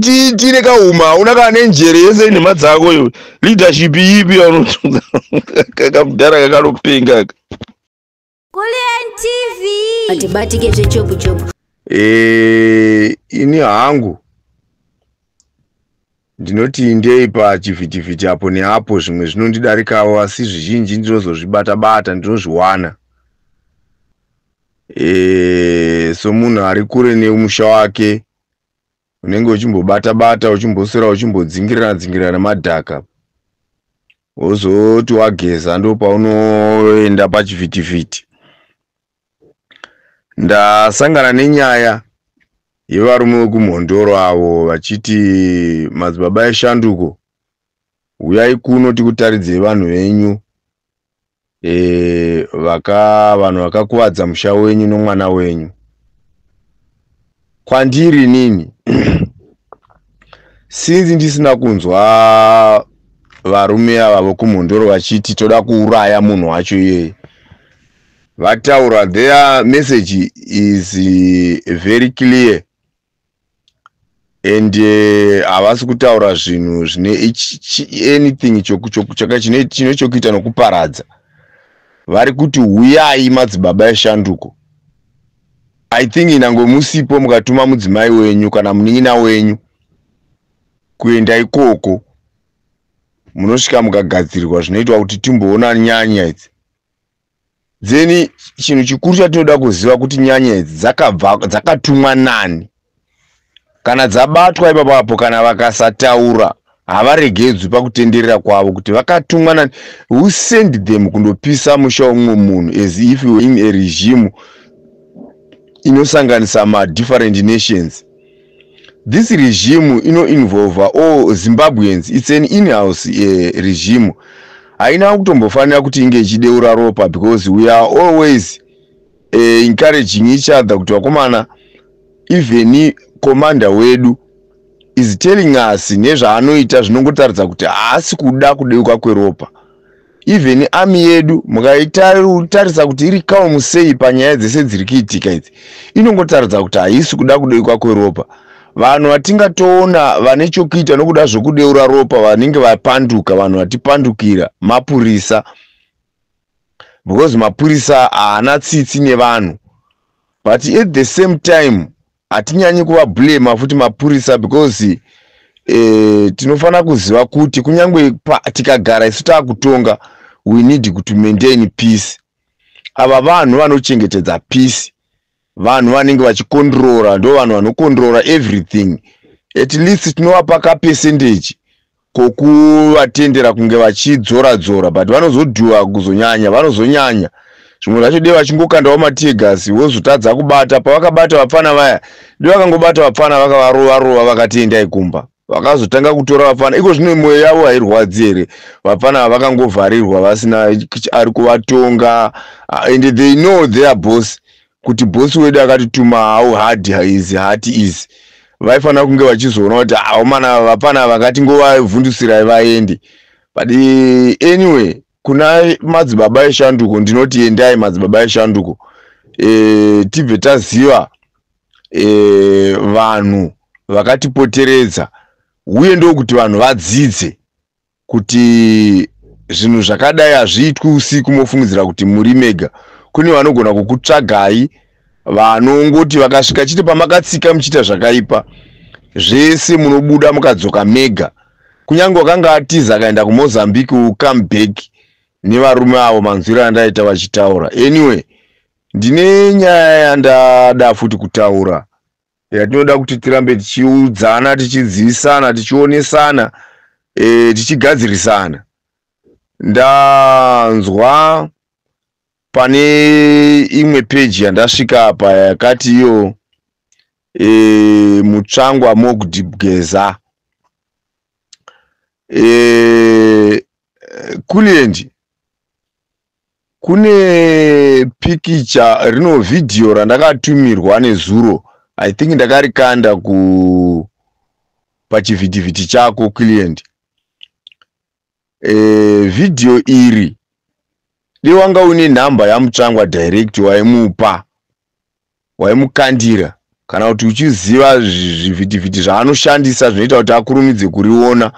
Tine kahuma, hauna kana nenjere yese inhema dzako iwe. Leadership ipi yaunotunza? Kamudhara kakanopenga aka. Kulliant TV. Atibatike zvechopu chopu. Ini hangu ndinoti indei pachivhitivhiti apo neapo, zvimwe zvinondidarikawo, asi zvizhinji ndinozozvibata bata, ndinozviwana. Somunhu ari kure nemusha wake, unenge uchimbobata bata, uchimboswera uchimbodzingirana dzingirana nemadhaka, wozoti wageza ndopaunoenda pachivhitivhiti. Ndasangana nenyaya yevarume vekuMhondoro avo vachiti, "Madzibaba eshanduko, uyai kuno tikutaridzei vanhu venyu, vanhu vakakuvadza musha wenyu nomwana wenyu." Kwandiri nini, sinzi ndisina kunzwa varume ava vokuMhondoro vachiti toda kuuraya munhu wacho iyeye, vataura, their message is very clear and havasi kutaura zvinhu zvine anything chine chokuita nokuparadza. Vari kuti, "Huyai, madzibaba eshanduko." I think nyange musipo, mukatuma mudzimai wenyu kana munin'ina wenyu kuenda ikoko, munosvika mukagadzirirwa zvinoitwa kuti timboona nyanya idzi. Then chinhu chikuru chatinoda kuziva kuti nyanya idzi dzakabva, dzakatumwa nani? Kana dzabatwa ipapapo, kana vakasataura, havaregedzwi pakutenderera kwavo kuti vakatumwa nani. Who send them kundopisa musha womumwe munhu, as if we in a regime inosanganisa madifferent nations? This regime inoinvolva all Zimbabweans. It's an inhouse regime. Haina kutombofanira kuti inge ichideura ropa, because we are always encouraging each other kuti vakomana, even commander wedu is telling us nezvaanoita zvinongotaridza kuti haasi kuda kudeuka kweropa. Even army yedu, mukaitarisa kuti iri calm sei panyaya dzese dziri kuitika idzi, inongotaridza kuti haisi kuda kudeuka kweropa. Vanhu vatingatoona vane chokuita nokuda zvokudeura ropa, vanenge vapanduka, vanhu vatipandukira, mapurisa, because mapurisa haana tsitsi nevanhu. But at the same time hatinyanyi kuvablema futi mapurisa, because tinofanira kuziva kuti kunyange tikagara isu taakutonga, we need to maintain peace. Ava vanhu vanochengetedza peace, vanhu vanenge vachikontrora, ndo vanhu vanokontrora everything. At least tinovapa kapercentage kokuvatendera kunge vachidzora dzora, but vanozodhuva kuzonyanya, vanozonyanya. Zvimwe zvacho dei vachingokandawo mateargas, vozotadza kubata. Pavakabata vapfana vaya, dei vakangobata vapfana, vakavarova rova, vakati endai kumba. Vakazotanga kutora vapfana iko zvino, mwoyo yavo hairwadzi here? Vapfana vakangovharirwa vasina ari kuvatonga, and they know their boss, kuti bosi wedu akatituma, how hard his heart is. Vaifanira kunge vachizoona kuti aomana vapfana vakatingovavhundusirai vaende. But anyway, kuna madzibaba eshanduko ndinoti, endai, madzibaba eshanduko, tibve taziva vanhu vakatipoteredza, uye ndokuti vanhu vadzidze kuti zvinhu zvakadai hazviitwi usiku mofungidzira kuti muri mega. Kune vanogona kukutsvagai, vanongoti vakasvika chete pamakatsika muchiita zvakaipa zvese, munobuda mukadzoka mega. Kunyange wakanga atiza akaenda kuMozambique, will come back nevarume avo, manzwiro andaita vachitaura. Anyway, ndine nyaya yandada futi kutaura yatinoda kuti tirambe tichiudzana, tichizivisana, tichionesana, tichigadzirisana. Ndanzwa pane imwe peji yandasvika apa yakati iyo Mutsvangwa mocked Geza. Kulliant, kune pikicha rino, vhidhiyo randakatumirwa nezuro. I think ndakarikanda ku pachivhitivhiti chako, Kulliant. Vhidhiyo iri, dei wanga une nhamba yaMutsvangwa direct, waimupa, waimukandira. Kana kuti uchiziva zvivhitivhiti zvaanoshandisa zvinoita kuti akurumidze kuriona,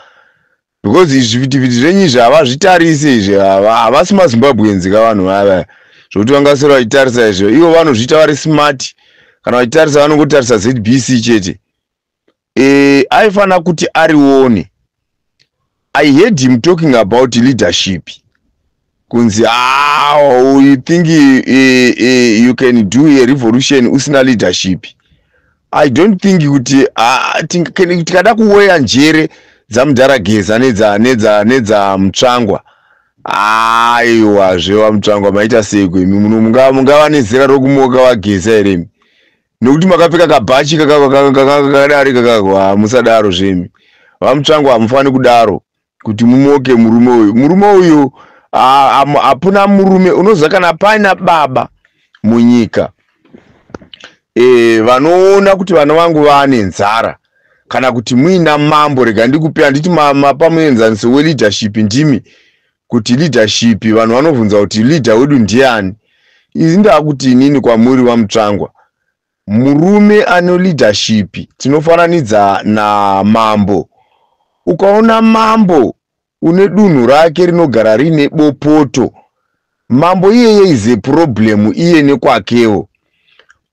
because izvi zvivhitivhiti zvenyu izvi havazvitarise izvi. Havasi maZimbabweans ka vanhu vava zvokuti vangaswera vachitarisa izvo. Ivo vanozviita vari smart. Kana vachitarisa, vanongotarisa ZBC chete. Aifanira kuti arione. I heard him talking about leadership, kunzi, "Ah, you think you can do a revolution usina leadership?" I don't think kuti tikada kuweya njere dzamudhara Geza nedzaMutsvangwa, aiwa zvevaMutsvangwa maita seiko imi? Mungava nezera rokumoka vaGeza here imi, nokuti makapfeka kabhachi kakadari kakakwa? Musadaro zvemi, vaMutsvangwa. Hamufani kudaro kuti mumoke murume uyu. Murume uyu, hapuna murume unoziva kana paina baba munyika vanoona kuti vana vangu vaane nzara, kana kuti muina mambo. Rega ndikupe, handiti mapa muenzaniso weleadership ndimi, kuti leadership, vanhu vanobvunza kuti leader wedu ndiani. Izi ndaakuti inini kwamuri, vaMutsvangwa, murume ane leadership tinofananidza namambo. Ukaona mambo une dunhu rake rinogara riine bopoto, mambo iyeye is a problem iye nekwakewo.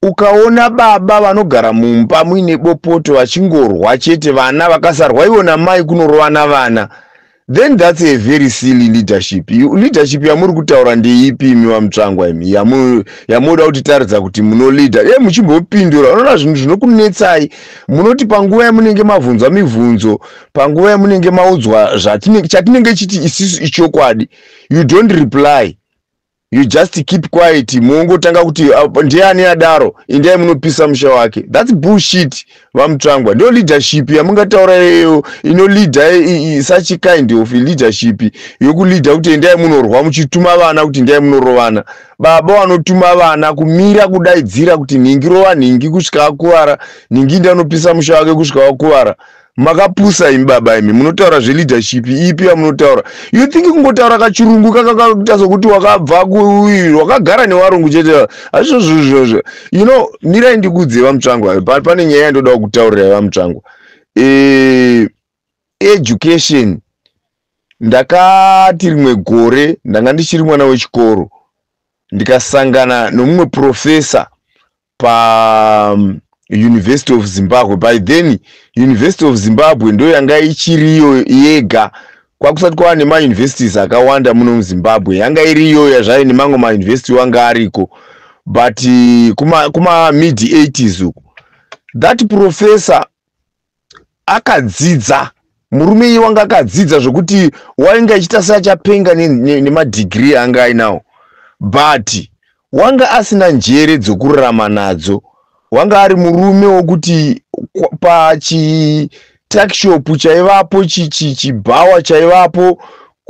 Ukaona baba vanogara mumba muine bopoto, vachingorwa chete, vana vakasarwa ivo namai kunorova vana, then that's a very silly leadership. Leadership yamuri kutaura ndeipi imi vaMutsvangwa, imi yamunoda kutitaridza kuti munoleada? E, muchimbopindura. Unoona zvinhu zvinokunetsai, munoti panguva yamunenge mabvunzwa mibvunzo, panguva yamunenge maudzwa chatinenge chiti isisu ichokwadi, you don't reply, you just keep quiet. Muongotanga kuti, "Ndiani adaro? Indai munopisa musha wake." That's bullshit, vaMutsvangwa. Ndo leadership yamungataura iyoyo inoleada, such kind of leadership yokuleada kuti endai munorwa, muchituma vana kuti endai munorovana? Baba vanotuma vana kumira kudaidzira kuti nhingi rova nhingi kusvika akuvara, nhingi ndanopisa musha wake kusvika wakuvara. Makapusa imi baba imi. Munotaura zveleadership ipi yamunotaura? You think kungotaura kachirungu kakakaita sokuti wakabva, wakagara nevarungu chete, hazvizvo izvozvo. Mirai ndikudze, vaMutsvangwa. Pane nyaya yandoda kutaurirai, vaMutsvangwa. Education. Ndakati rimwe gore ndanga ndichiri mwana wechikoro, ndikasangana nomumwe professor pa University of Zimbabwe. By then University of Zimbabwe ndo yanga ichiriyo yega, kwakusati kwava nemauniversities akawanda muno muZimbabwe. Yanga iriyo yazvai nemamwe mauniversity wanga ariko, but kuma mid 80s uku, that professor akadzidza. Murume iye wanga akadzidza zvokuti wainge achiita seachapenga nemadegree anga ainawo, but wanga asina njere dzokurarama nadzo. Wanga ari murume wokuti pachituckshop chaivapo, chibhawa chaivapo,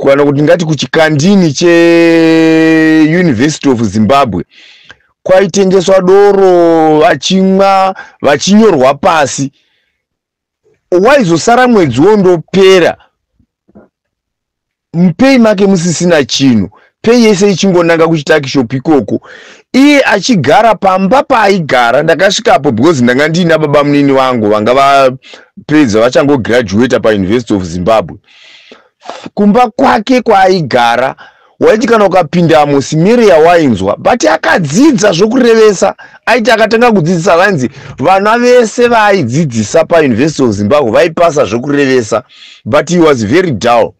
kana kuti ngati kuchikandini cheUniversity of Zimbabwe, kwaitengeswa doro, vachimwa, vachinyorwa pasi. Waizosara mwedzi wondopera mupay make musisina chinhu, pay yese ichingonanga kuchituckshop ikoko, iye achigara pamba paaigara. Ndakasvikapo because ndanga ndiina baba munini vangu vanga vapedza, vachangograduata paUniversity of Zimbabwe. Kumba kwake kwaaigara, waiti kana ukapindamo, smell yawainzwa. But akadzidza zvokurevesa. Aiti akatanga kudzidzisa, vainzi vana vese vaaidzidzisa paUniversity of Zimbabwe vaipasa zvokurevesa. But he was very dull.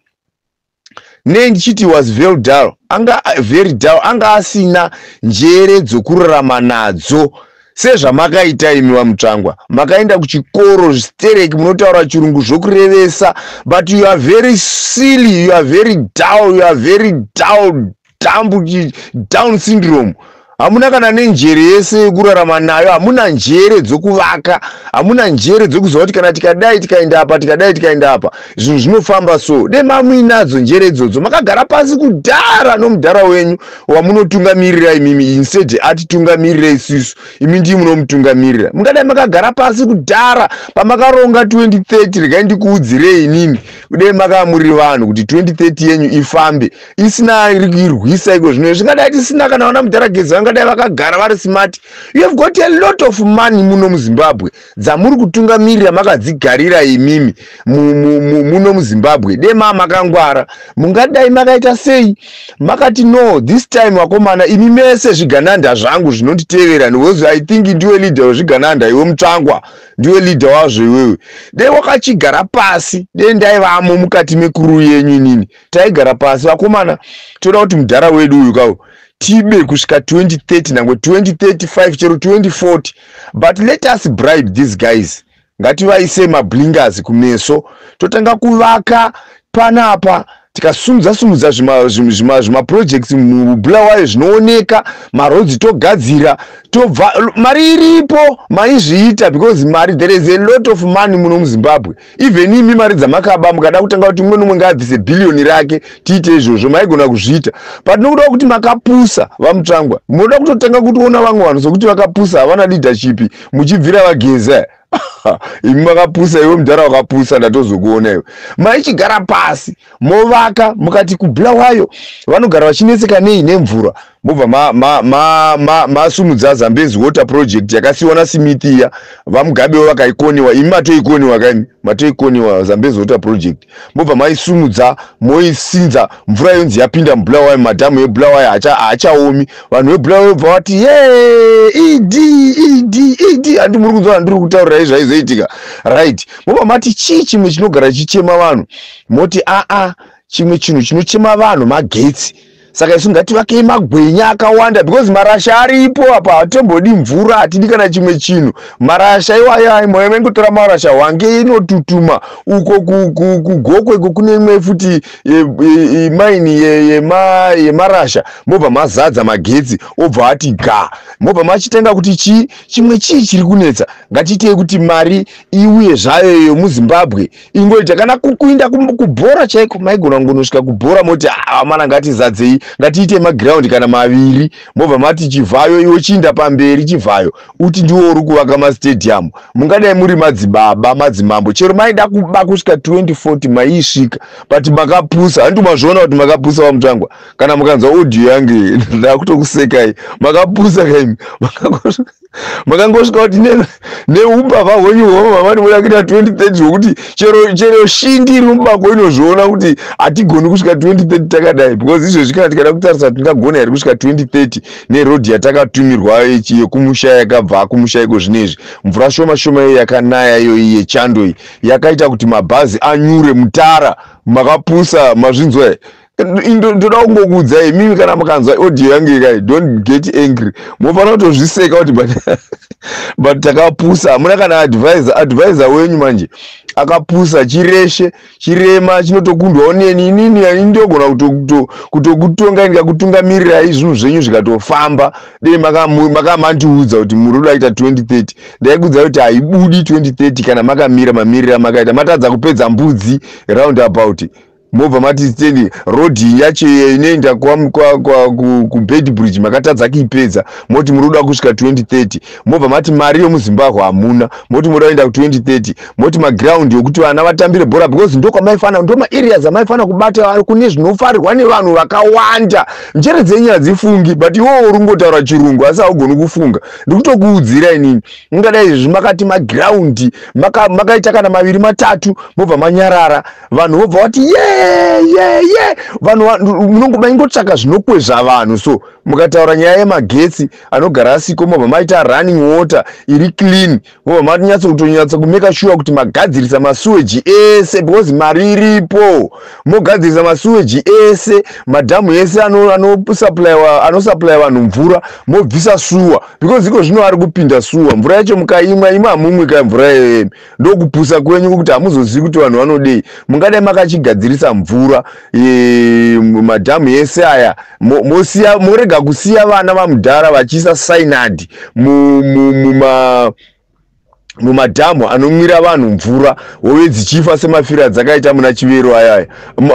Nei ndichiti was very dull? Anga very dull, anga asina njere dzokurarama nadzo sezvamakaita imi vaMutsvangwa. Makaenda kuchikoro zvitereki, munotaura chirungu zvokurevesa, but you are very silly, you are very dull, you are very dull, dumb, Down syndrome. Hamuna kana nenjere yese yekurarama nayo. Hamuna njere dzokuvaka, hamuna njere dzokuziva kuti kana tikadai tikaenda apa, tikadai tikaenda apa, zvinhu zvinofamba. So dema muinadzo njere idzodzo, makagara pasi kudhara nomudhara wenyu wamunotungamirira imimi. Instead atitungamirire isusu, imi ndii munomutungamirira. Mungadai makagara pasi kudhara pamakaronga 2030. Regai ndikuudzirei inini, kudai makamuri vanhu kuti 2030 yenyu ifambe isina iri kuirwisa iko zvino, zvingadai tisina kana vana mudhara Geza. Vangadai vakagara vari smart. You have got a lot of money muno muZimbabwe dzamuri kutungamirira, makadzigarira imimi muno muZimbabwe. Dema makangwara, mungadai makaita sei? Makati, "No, this time vakomana, imi mese zvigananda zvangu zvinonditevera," because I think ndiwe leader wezvigananda iwe Mutsvangwa, ndiwe leader wazvo iwewe. Dei wakachigara pasi, dei ndaivamo mukati mekuru yenyu inini, taigara pasi, "Vakomana, toda kuti mudhara wedu uyu kawo tibe kusvika 2030, nangwe 2035, chero 2040, but let us bribe these guys. Ngativaise mablinkers kumeso, totanga kuvaka panapa, tikasumudza sumudza zvimaprojects muBulawayo zvinooneka, maroads togadzira, tobva mari iripo." Maizviita because mari, there is a lot of money muno muZimbabwe. Even imi mari dzamakaba, mukada kutanga kuti mumwe nomwe ngaabvise bhiliyoni rake tiite izvozvo, maigona kuzviita. But nokuda kuti makapusa, vaMutsvangwa, munoda kutotanga kutoona vamwe vanhu sokuti vakapusa, havana leadership, muchibvira vaGeza. Imi makapusa, iwe mudhara wakapusa, ndatozokuona iwe. Maichigara pasi, movaka, mukati kuBulawayo vanogara vachinetseka nei? Nemvura. Mobva masumudza Zambezi Water Project yakasiyiwa naSmith iya, vaMugabewo vakaikoniwa. Imi matoikoniwa kaimi, matoikoniwa Zambezi Water Project. Mobva maisumudza, moisinza, mvura yonzi yapinda muBulawayo, madhamu eBulawayo haachaomi. Vanhu veBulawayo bva vati, "Ye ED, ED, ED." Handi muri kunzwa ndiri kutaurirai zvaizoitika, right? Mobva mati, chii chimwe chinogara chichema vanhu? Moti, aa, chimwe chinhu chinochema vanhu magetsi, saka isu ngativakei magwenya akawanda because marasha aripo apa. Hatombodi mvura, hatidi kana chimwe chinhu. Marasha iwayo, maingotora marasha, Hwange inotutuma uko kuGokwe iko kune imwe futi mine yemarasha. Mobva mazadza magetsi, obva ati ga. Mobva machitenga kuti chii chimwe, chii chiri kunetsa? Ngatiitei kuti mari iuye zvayo yomuZimbabwe ingoita kana kuinda kubhora chaiko. Maigona kungonosvika kubhora, moti, "Amana, ngatizadzei, ngatiite magiraundi kana maviri." Mobva mati, "Chivhayo, iwe chiinda pamberi, Chivhayo, uti ndiwo uri kuvaka mastadium." Mungadai muri madzibaba, madzimambo. Chero maida kuba kusvika 2040, maiisvika, but makapusa. Handi mazviona kuti makapusa, vaMutsvangwa? Kana mukanzwa audio yange, ndakutokusekai. Makapusa kaimi. Makangosvika kuti neumbavha hwenyu hwamamani muda kuita 2030, hwekuti chero shindi iri mubako inozviona kuti hatigoni kusvika 2030 takadai, because izvezvi kana tikada kutarisa, tingagona here kusvika 2030 nerodhi yatakatumirwa yekumusha, yakabva kumusha iko zvinezvi? Mvura shoma shoma iyo yakanaya iyoyi yechando iyi yakaita kuti mabhazi anyure mutara. Makapusa, mazvinzwa? Ndoda kungokuudzai mimi, kana mukanzwa audio yangu ikai, don't get angry. Munofanira kutozviseka kuti but takapusa. Hamuna kana advisor. Advisor wenyu manje akapusa, chireshe, chirema chinotokundwawo neni. Inini ndogona kutokutongai, ndikakutungamirirai, zvinhu zvenyu zvikatofamba. Dei makamandiudza kuti muri kuda kuita 2030, ndaikuudzai kuti haibudi 2030 kana makamira mamirira makaita. Matadza kupedza mbudzi roundabout, mobva mati stendi rodhi yacho inoenda kuBeitbridge, makatadza kuipedza, moti muri kuda kusvika 2030. Mobva mati mari yomuZimbabwe hamuna, moti muda kuenda ku2030. Moti magiraundi ekuti vana vatambire bhora, because ndokwamaifana, ndo maareas amaifana kubata kune zvinofarirwa nevanhu vakawanda. Njere dzenyu hadzifungi, but iwowo uri kungotaura chirungu asi haugoni kufunga. Ndikutokuudzira inini, ingadai izvi makati magiraundi makaita kana maviri matatu, mobva manyarara, vanhu vobva vati, "Ye ye ye." Vanhu munongotsvaka zvinokwezva vanhu. So mukataura nyaya yemagetsi anogara asiko, mobva maita running water iri clean, mobva manyatso kutonyatsa kumake sure kuti magadzirisa masuweji ese, because mari iripo. Mogadzirisa masuweji ese, madhamu ese anosupply vanhu mvura, mobvisa sewer, because iko zvino ari kupinda sewer. Mvura yacho mukaimwa, imwe hamumwi ka mvura iyoyemi. Ndokupusa kwenyu kuti hamuzozivi kuti vanhu vanodei. Mungadai makachigadzirisa mvura, madhamu ese aya, mosiya, morega kusiya vana vamudhara vachiisa cyanide muma Mumadhamu anomwira vanhu mvura, hove dzichifa semafiro adzakaita muna Chivero ayaya,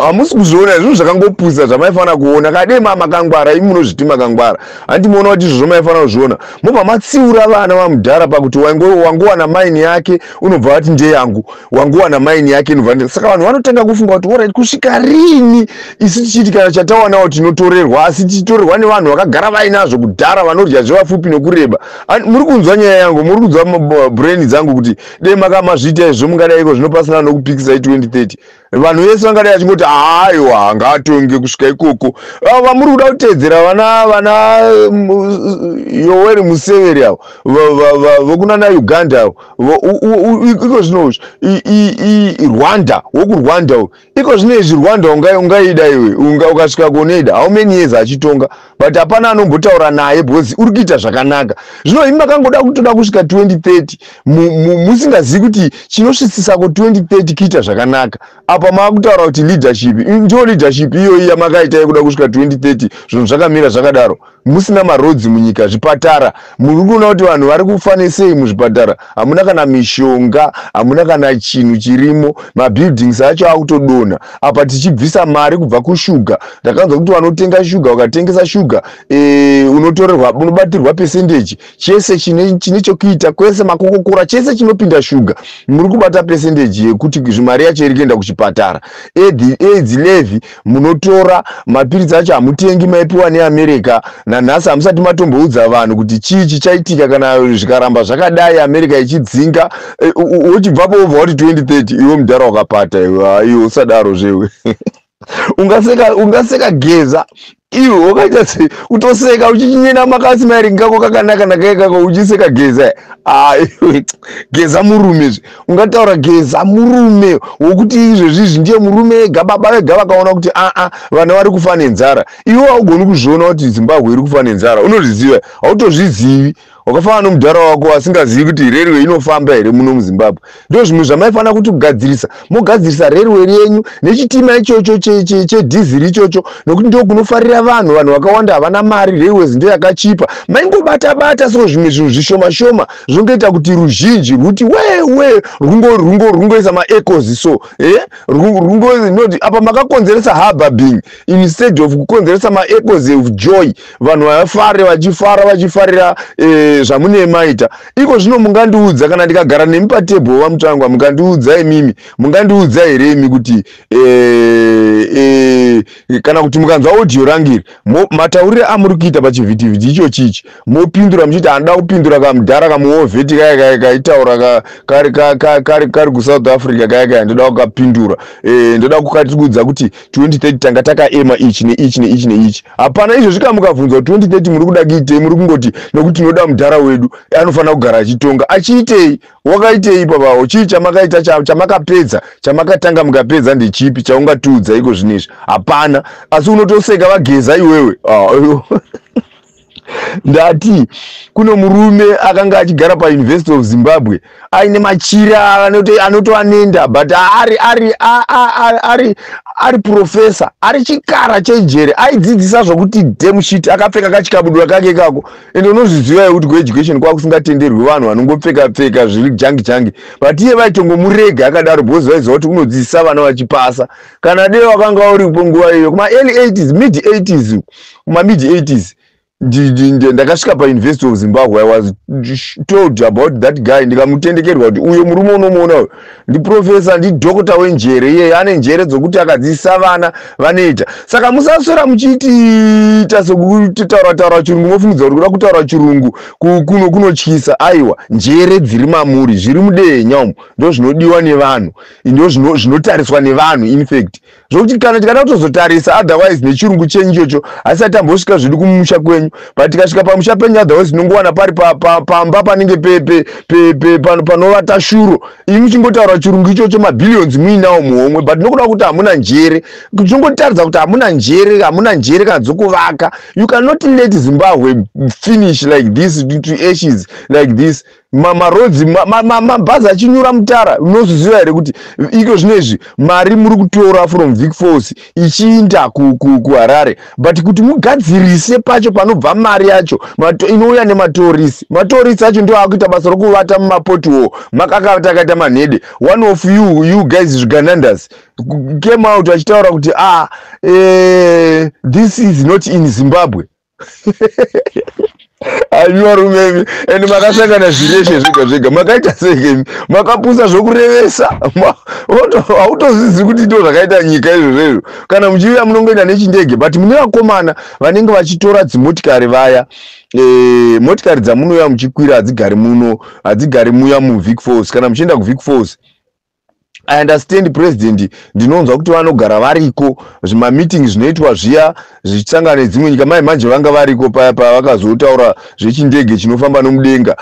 hamusi kuzviona? Zvinhu zvakangopusa zvamaifanira kuona kadema. Makangwara imi, munozviti makangwara, handimuona kuti izvozvo maifanira kuzviona. Mobva matsiura vana vamudhara pakuti wangowana mine yake, unobva vati ndeyangu, wangowana mine yake inobva. Saka vanhu vanotanga kufunga kuti, alright, kusvika rini isu tichiti kana chatawanawo tinotorerwa, asi tichitorerwa nevanhu vakagara vainazvo kudhara, vanorya zvevafupi nokureba? Muri kunzwa nyaya yangu? Muri kunzwa brain dzangu kuti dei makamazviita izvo, mungadaiko zvino pasina nokupikisai 2030. Vanhu vese vangadai vachingoti, "Aiwa, ngaatonge kusvika ikoko." Vamuri kuda kuteedzera, vana Yoweri Museveni avo vokunana Uganda avo, iko zvino Rwanda, wokuRwanda u, iko zvino izvi Rwanda ungaida iwe ukasvika kunoida how many years achitonga, but hapana anombotaura naye because uri kuita zvakanaka. Zvino imi makangoda kutoda kusvika 2030 musingazivi kuti chinosvisisa ku2030 kuita zvakanaka. Apa maakutaura kuti leadership, ndio leadership iyoyi yamakaita yekuda kusvika 2030, zvinhu zvakamira zvakadaro, musina maroads munyika, zvipatara, muri kuona kuti vanhu vari kufa nesei muzvipatara, hamuna kana mishonga, hamuna kana chinhu chirimo, mabuildings acho akutodonha. Apa tichibvisa mari kubva kushuga. Ndakanzwa kuti vanotenga shuga, ukatengesa shuga unotorerwa, unobatirwa percentage. Chese chine chokuita kwese, makokokora, chese chinopinda shuga, muri kubata percentage yekuti mari yacho iri kuenda kuchipatara. AIDS levy munotora, mapiritsi acho hamutengi, maipiwa neAmerica. Nanhasi hamusati matomboudza vanhu kuti chii chichaitika kana zvikaramba zvakadai, America ichidzinga. Uchibvapo wobva wati 2030. Iwe mudhara wakapata iwe, iwe usadaro zvewe. Ungaseka Geza iwe wakaita se kutoseka uchichinyena makasimairi kako kakanaka nakaikako, uchiseka Geza. Geza murume zve, ungataura Geza murume wokuti izvezvizvi ndiye murume ega, baba vega vakaona kuti aa, vana vari kufa nenzara. Iwe haugoni kuzviona kuti Zimbabwe iri kufa nenzara, unozviziva? Hautozvizivi. Wakafanana nomudhara wako asingazivi kuti railway inofamba here muno muZimbabwe. Ndo zvimwe zvamaifanira kuti kugadzirisa, mogadzirisa railway yenyu nechitima ichocho chedhiziri ichocho, nokuti ndo kunofarira vanhu. Vanhu vakawanda havana mari, railways ndo yakachipa. Maingobata bata so zvimwe zvinhu zvishoma shoma zvinongoita kuti ruzhinji rwuti wewe, rwungoisa maechoes so noti apa makakonzeresa hubbub instead of kukonzeresa maechoes of joy, vanhu vafare, vachifara, vachifarira zvamune maita iko zvino. Mungandiudza kana ndikagara nemi patebho, vaMutsvangwa, mungandiudza imimi, mungandiudza here imi kuti kana kuti mukanzwa audio rangiri, mataurire amuri kuita pachivhitivhiti icho chichi, mopindura muchiti hanoda kupindura kamudhara kamuovheti kaya kaya kaitaura kari kuSouth Africa kaya kaya, ndoda kukapindura, ndoda kukatikuudza kuti 2030 tanga takaema ichi neichi neichi neichi. Hapana izvo zvika mukabvunzwa 2030 muri kuda kuitei, muri kungoti nokuti tinoda mudhara wedu anofanira kugara achitonga. Achiitei? Wakaitei papawo? Chii chamakaita, chamakapedza? Chamakatanga mukapedza ndechipi chaungatiudza iko zvinezvi? Hapana. Asi unotoseka vaGeza iwewe. Ah, ndati kune murume akanga achigara paUniversity of Zimbabwe aine machira anotoanenda, but ari professor, ari chikara chenjere, aidzidzisa zvokuti damn shit, akapfeka kachikabudura kake kako. Ende unozviziva kuti kueducation kwakusingatenderwi vanhu vanongopfeka pfeka zviri jangi jangi, but iye vaitongomurega akadaro because vaiziva kuti unodzidzisa vana vachipasa. Kana dei wakanga uripo nguva iyo kuma early 80s, mid 80s, kuma mid 80s, ndakasvika paUniversity of Zimbabwe, I was told about that guy, ndikamutendekerwa kuti uyo murume unomuona uyo ndiprofessor, ndidoctor wenjere, iyeye ane njere dzokuti akadzidzisa vana vanoita. Saka musaswera muchiitiita sekutaura taura chirungu, mofungidza kuti kuda kutaura chirungu kuno kunotyisa. Aiwa, njere dziri mamuri, zviri mudehenya umu, ndo zvinodiwa nevanhu, ndo zvinotariswa nevanhu. Infact, zvokuti kana tikada kutozotarisa otherwise nechirungu chenyu ichocho, hasati tambosvika zvedu kumusha kwenyu, but tikasvika pamusha penyu otherwise tinongowana pari pamba panenge panovata shuro. Imi muchingotaura chirungu ichocho, mabillions muinawo muhomwe, but nokuda kuti hamuna njere, tinongotaridza kuti hamuna njere, hamuna njere kana dzokuvaka. You cannot let Zimbabwe finish like this, to ashes like this. Maroads, mabhazi achinyura mutara. Unozviziva here kuti iko zvinezvi mari muri kutora from Vic Falls ichiinda kuHarare, but kuti mugadzirise pacho panobva mari yacho inouya nematourist, matourist acho ndo akuita basa rokuvata mumapothole makakavata akaita manhede. One of you guys, zviganandas, came out achitaura kuti, "Ah, this is not in Zimbabwe." Ami varume, ende makasangana zvireshe zvega zvega, makaita sekemi makapusa zvokurevesa. Hautozizi kuti ndo zvakaita nyika izvozvo. Kana muchiuya munongoenda nechindege, but mune vakomana vanenge vachitora dzimotikari vaya. Motikari dzamunouya muchikwira hadzigari muno, hadzigari muya muVic Falls. Kana muchienda kuVic Falls, I understand president, ndinonzwa kuti vanogara variko, zvimameeting zvinoitwa zviya zvichisangana nedzimwe nyika. Mai manje vanga variko paya pavakazotaura zvechindege chinofamba nomudenga,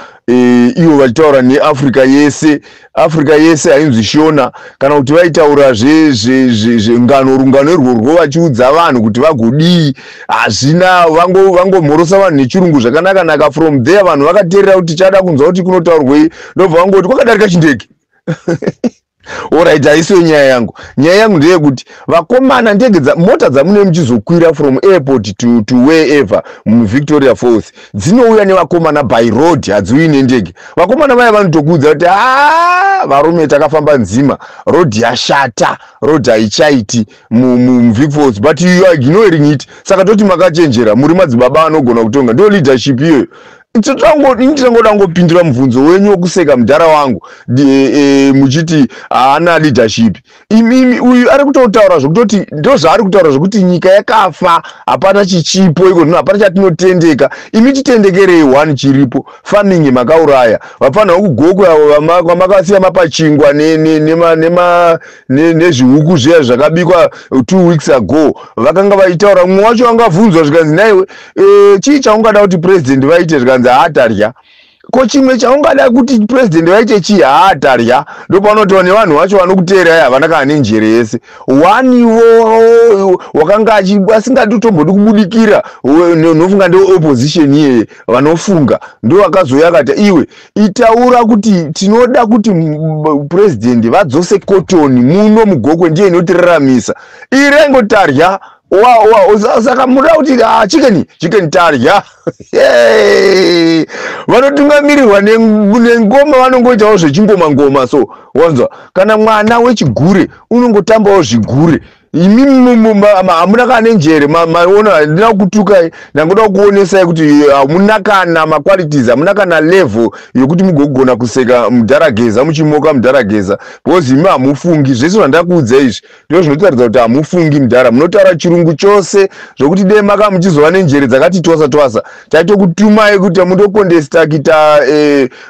ivo vachitaura neAfrica yese. Africa yese hainzwi Shona. Kana kuti vaitaura zvengano, rungano irworwo, vachiudza vanhu kuti vagodii, hazvina, vangomhorosa vanhu nechirungu zvakanaka naka. From there vanhu vakateerera kuti tichada kunzwa kuti kunotaurwei, ndobva vangoti kwakadarika chindege. Alright, haisiyo nyaya yangu. Nyaya yangu ndeyekuti vakomana, ndege, mota dzamunee muchizokwira from airport to wherever muVictoria Falls dzinouya nevakomana by road, hadziuyi nendege. Vakomana vaya vanotokuudza kuti, "A, varume, takafamba nzima, road yashata, road haichaiti muVic Falls," but you are ignoring it. Saka toti makachenjera, muri madzibaba anogona kutonga. Ndo leadership iyoyo. Ndichangoda ngopindura mubvunzo wenyu wokuseka mudhara wangu, muchiti haana leadership. Imimi, uyu ari kutotaura zvokutoti ndo zvaari kutaura zvokuti nyika yakafa, hapana chichipo iko zvino, hapana chatinotendeka. Imi titendekerei one chiripo, farming makauraya. Vafanira kuGokwe avo kwamakasiya mapachingwa nezvihuku zviya zvakabikwa 2 weeks ago. Vakanga vachitaura, mumwe wacho angabvunzwa zvikanzi, "Naiwe, chii chaungada kuti president vaite?" Zvikanzi, "Haatarya." "Ko chimwe chaungada kuti president vaite chii?" "Haatarya." Ndopanotaura nevanhu vacho vanokuteerai, havana kana nenjere yese. Waniwo wakanga asingadi tombodi kubudikira, nofunga ndeopposition iyeye vanofunga, ndo vakazouya akati, "Iwe, itaura kuti tinoda kuti president vadzose cotton muno muGokwe, ndiye inotiraramisa." Irengotarya. Saka muda kuti, ah, chicken, chicken, tarya. Vanotungamirirwa nengoma, vanongoitawo zvechingoma ngoma. So wanzwa, kana mwana wechigure unongotambawo zvigure. Imi hamuna kana nenjere. Maona, handina kutukai, ndangoda kuonesai kuti hamuna kana maqualities, hamuna kana level yokuti mugogona kuseka mudharageza, muchimoka mudharageza, because imi hamufungi. Zvese zvandakuudza izvi ndo zvinotaridza kuti hamufungi, mudhara. Munotaura chirungu chose zvokuti dei maka muchizova nenjere dzakati twasa twasa, taitokutumai kuti mundocontesta kuita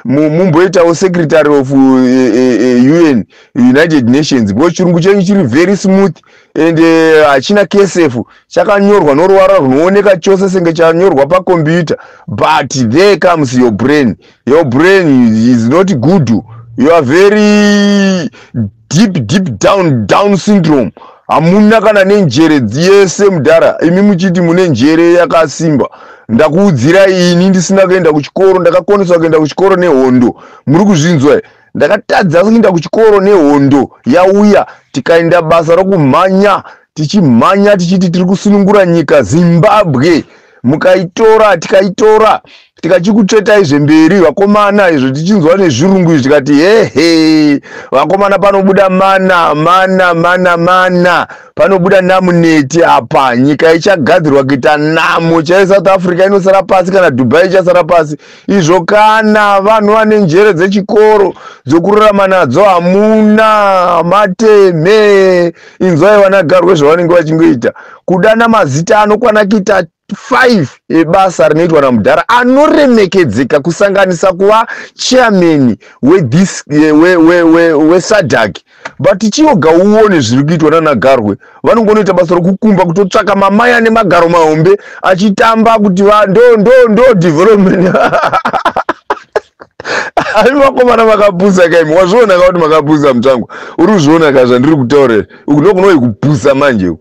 mumboitawo secretary of UN, United Nations, because chirungu chenyu chiri very smooth and hachina ksf, chakanyorwa noruvara runooneka chose senge chanyorwa pakombiyuta. But there comes your brain. Your brain is not good. You are very deep, deep down, Down syndrome. Hamuna kana nenjere yese, mudhara. Imi muchiti mune njere yakasimba. Ndakuudzirai ini ndisina kuenda kuchikoro, ndakakoneswa kuenda kuchikoro nehondo. Muri kuzvinzwa? Ndakatadza kuenda kuchikoro nehondo yauya, tikaenda basa rokumhanya, tichimhanya tichiti tiri kusunungura nyika Zimbabwe. Mukaitora, tikaitora, tikachikutsvetai zvemberi, vakomana. Izvo tichinzwa nezvirungu izvi, tikati, "Hehe, vakomana, panobuda mana mana mana mana, panobuda namuneti apa, nyika ichagadzirwa kuita namo chai. South Africa inosara pasi, kana Dubai ichasara pasi." Izvo kana vanhu vane njere dzechikoro dzokurarama nadzo hamuna mateme. Inzwai vanagarwe zvavanenge vachingoita, kudana mazita anokwana kuita 5 ebasa rinoitwa namudhara anoremekedzeka, kusanganisa kuva chairman weSADC. But chioga uone zviri kuitwa nanagarwe. Vanongonoita basa rokukumba, kutotsvaka mamai ane magaro mahombe achitamba kuti ndo ndo ndo development. Ami vakomana makapusa kaimi. Wazviona ka kuti makapusa mutsvangu? Uri kuzviona ka zvandiri kutaura? Uku ndokunoi kupusa manje.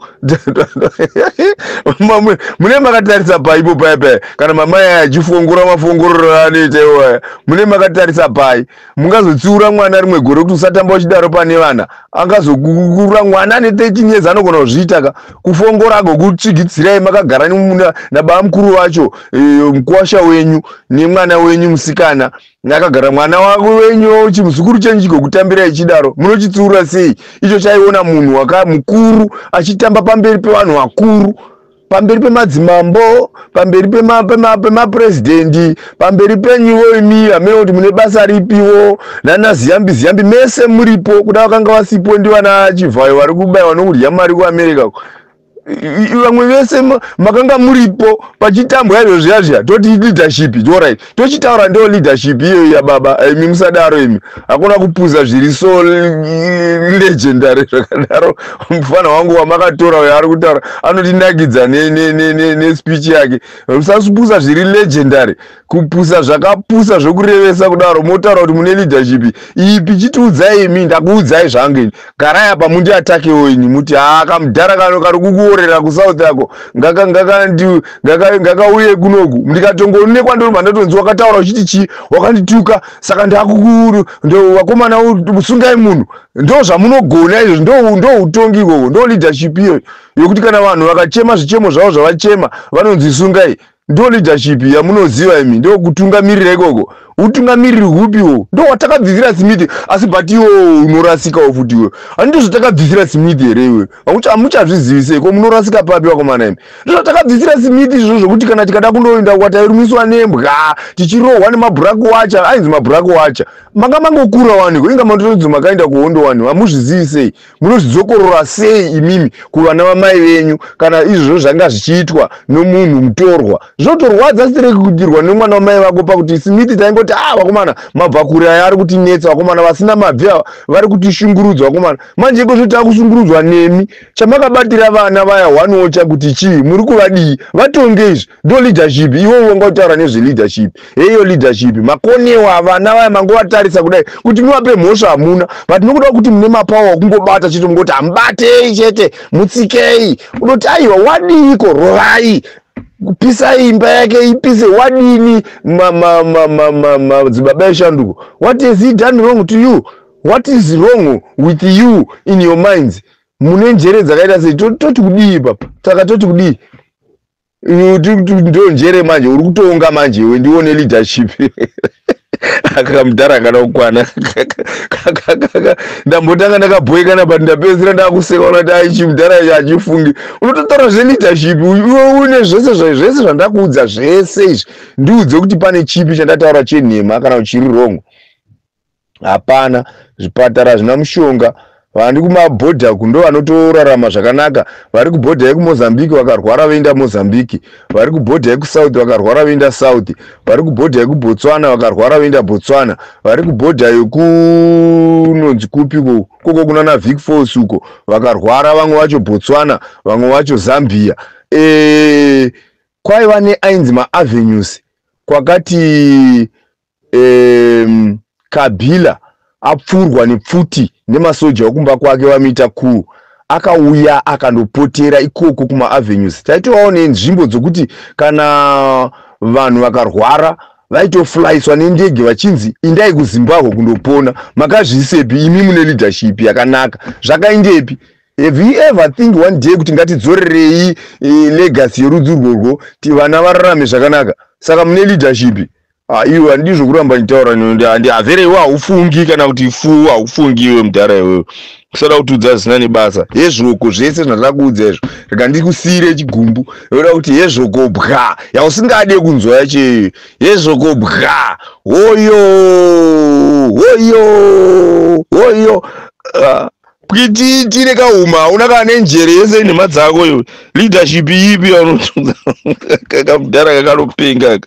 Mune makatarisa pai ipo paya paya kana mamai aya achifongora mafongororo anoita iwo aya, mune makatarisa pai? Mungazotsiura mwana rimwe gore kuti usatamba uchidaro pane vana, angazokura mwana ane 13 years anogona kuzviita ka kufongora, agokutsvigitsirai makagara nababa mukuru wacho, mukuwasha wenyu nemwana wenyu musikana akagara, mwana wako wenyu, chimuzukuru chenyu chigokutambira ichidaro, munochitsiura sei? Icho chaiona munhu waka mukuru achitamba pamberi pevanhu vakuru, pamberi pemadzimambo, pamberi pemapurezidendi, pamberi penyuwo imi hamene kuti mune basa ripiwo nana Ziyambi Ziyambi mese muripo. Kuda vakanga vasipo ndivana Chivhayo vari kubayiwa nokudya mari kuAmerica. Vamwe vese makanga muripo pachitambwa izvo zviya zviya. Toti leadership, alright, tochitaura ndo leadership iyoyo yababa. Imi musadaro imi, hakuna kupuza zviri so legendary zvakadaro. Mufana wangu wamakatora uyo ari kutaura anotinakidza nespeech yake. Musasupusa zviri legendary, kupusa zvakapusa zvokurevesa kudaro. Motaura kuti mune leadership ipi? Chitiudzai imi. Ndakuudzai zvangu ini. Garai apa mundiatakewo ini, muti haa, kamudhara kano kari kukuorera kuSouth yako ngakauye kunoku. Ndikatongoonekwa ndorobva ndatonzi wakataura uchiti chii, wakandituka, saka ndakukuru vakomana, sungai munhu. Ndo zvamunogona izvo, ndo utongi ikoko, ndo leadership iyoyo yokuti kana vanhu vakachema zvichemo zvavo zvavachema vanonzi sungai. Ndo leadership yamunoziva imi? Ndo kutungamirira ikoko? Utungamiriri hupiwo? Ndo watakabvisira Smith? Asi but iwo unorasikawo futi iwe. Handizvo zvatakabvisira Smith here iwe? Hamuchazvizivi ko? Munorasika papi vakomana imi? Ndo zvatakabvisira Smith izvozvo zvokuti kana tikada kundoenda kwatairumiswa nembwa, tichirohwa nemabhuraku wacha, ainzi mabhuraku wacha. Manga mangokura waniko, inga mandotonzi makaenda kuhondo wani. Hamuzvizivi sei? Munozvidzokorora sei imimi kuvana vamai venyu kana izvozvo zvanga zvichiitwa nomunhu mutorwa? Zvotorwadza sitereki kudirwa nemwana wamai vako. Pakuti Smith taingoti a ah, vakomana mabva kure aya ari kutinetsa, vakomana vasina mabvi ava vari kutishungurudza vakomana. Manje iko zvo takushungurudzwa nemi. Chamakabatira vana vaya one kuti chii? Muri kuvadii? Vatonge izvi, ndo leadership iwo wanga utaura nezveleadership? Heiyo leadership. Makonewa vana vaya, mangovatarisa kudai kuti muvape mhosva hamuna, but nokuda kuti mune mapower okungobata chete, mungoti hamubatei chete, mutsikei. Unoti aiwa, wadiiko? Rovai, kupisai imba yake, ipise, wadini? Madzibaba eshanduko, what has he done wrong to you? What is wrong with you in your minds? Mune njere dzakaita sei? Toti kudii papa? Saka toti kudii? Ndo njere manje uri kutonga manje iwe, ndione leadership. Akamudhara akada kukwana. Ndambotanga ndakabhoekana, but ndapedzisira ndakuseka unati aichimudhara icho achifungi. Unototaura zveleadership iwe une zvese zvese zvandakuudza zvese izvi. Ndiudze kuti pane chipi chandataura chenhema kana chiri wrong? Hapana. Zvipatara zvina mushonga, vandi kumabhodha kundo vanotorarama zvakanaka. Vari kubhodha yekuMozambique vakarwara voenda Mozambique, vari kubhodha yekuSouth vakarwara voenda South, vari kubhodha yekuBotswana vakarwara voenda Botswana, vari kubhodha yekunonzi kupi koko kunana Vic Falls uko vakarwara, vamwe vacho Botswana, vamwe vacho Zambia. Kwaiva neainzi maavenues kwakati Kabila apfurwa nepfuti nemasoja okumba kwake vamuita kuu, akauya akandopotera ikoko kumaavenues. Taitovawo nenzvimbo dzokuti kana vanhu vakarwara vaitoflyiswa nendege vachinzi indai kuZimbabwe kundopona. Makazviisepi imi mune leadership yakanaka? Zvakaindepi? Have you ever think one day kuti ngatidzorerei legacy yorudzi urworwo, vana vararame zvakanaka? Saka mune leadership iwe? Handizvo kuramba ndichitaura havhere. Iwe haufungi kana kuti fu haufungi iwe mudhara iwewe, kusada kutiudza zvisina nebasa. Hezvoko zvese zvandakakuudza izvo, rega ndikusiyire chigumbu yoda kuti hezvoko bwa yausingade kunzwa yacho iyoyo. Hezvoko bwa, hoyo hoyo hoyo. Pwititire kauma, hauna kana nenjere yese inhema dzako iwe. Leadership ipi yaunotudza? Kamudhara kakanopenga.